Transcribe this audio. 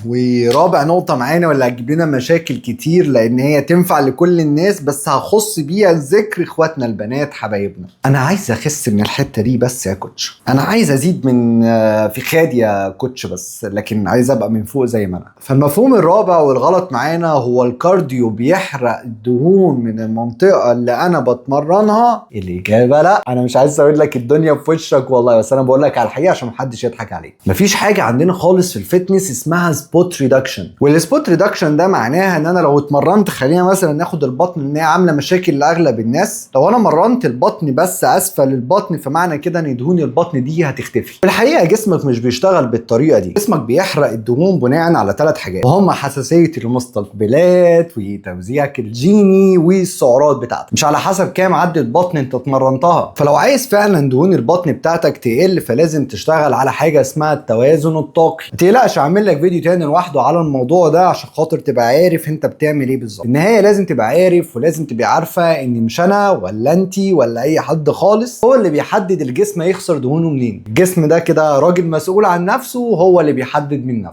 ورابع نقطة معانا واللي هتجيب لنا مشاكل كتير لان هي تنفع لكل الناس، بس هخص بيها الذكر اخواتنا البنات حبايبنا. انا عايز اخس من الحتة دي بس يا coach، انا عايز ازيد من فخادي يا coach بس، لكن عايز ابقى من فوق زي ما انا. فالمفهوم الرابع والغلط معانا هو ال cardio بيحرق الدهون من المنطقة اللي انا بتمرنها. الاجابة لا. انا مش عايز اقول لك الدنيا في وشك والله، بس انا بقول لك على الحقيقة عشان محدش يضحك عليك. مفيش حاجة عندنا خالص في ال fitness اسمها spot reduction، وال spot reduction ده معناها ان انا لو اتمرنت، خلينا مثلا ناخد البطن ان هي عامله مشاكل لاغلب الناس، لو انا مرنت البطن بس اسفل البطن فمعنى كده ان دهون البطن دي هتختفي. في الحقيقة جسمك مش بيشتغل بالطريقة دي. جسمك بيحرق الدهون بناء على 3 حاجات، وهم حساسية المستقبلات وتوزيعك الجيني والسعرات بتاعتك، مش على حسب كام عدة بطن انت اتمرنتها. فلو عايز فعلا دهون البطن بتاعتك تقل فلازم تشتغل على حاجة اسمها التوازن الطاقي. ما تقلقش، اعمل لك فيديو تاني لوحده على الموضوع ده عشان خاطر تبقى عارف انت بتعمل ايه بالظبط. النهاية لازم تبقى عارف ولازم تبقى عارفه ان مش انا ولا انت ولا اي حد خالص هو اللي بيحدد الجسم هيخسر دهونه منين. الجسم ده كده راجل مسؤول عن نفسه، وهو اللي بيحدد من نفسه.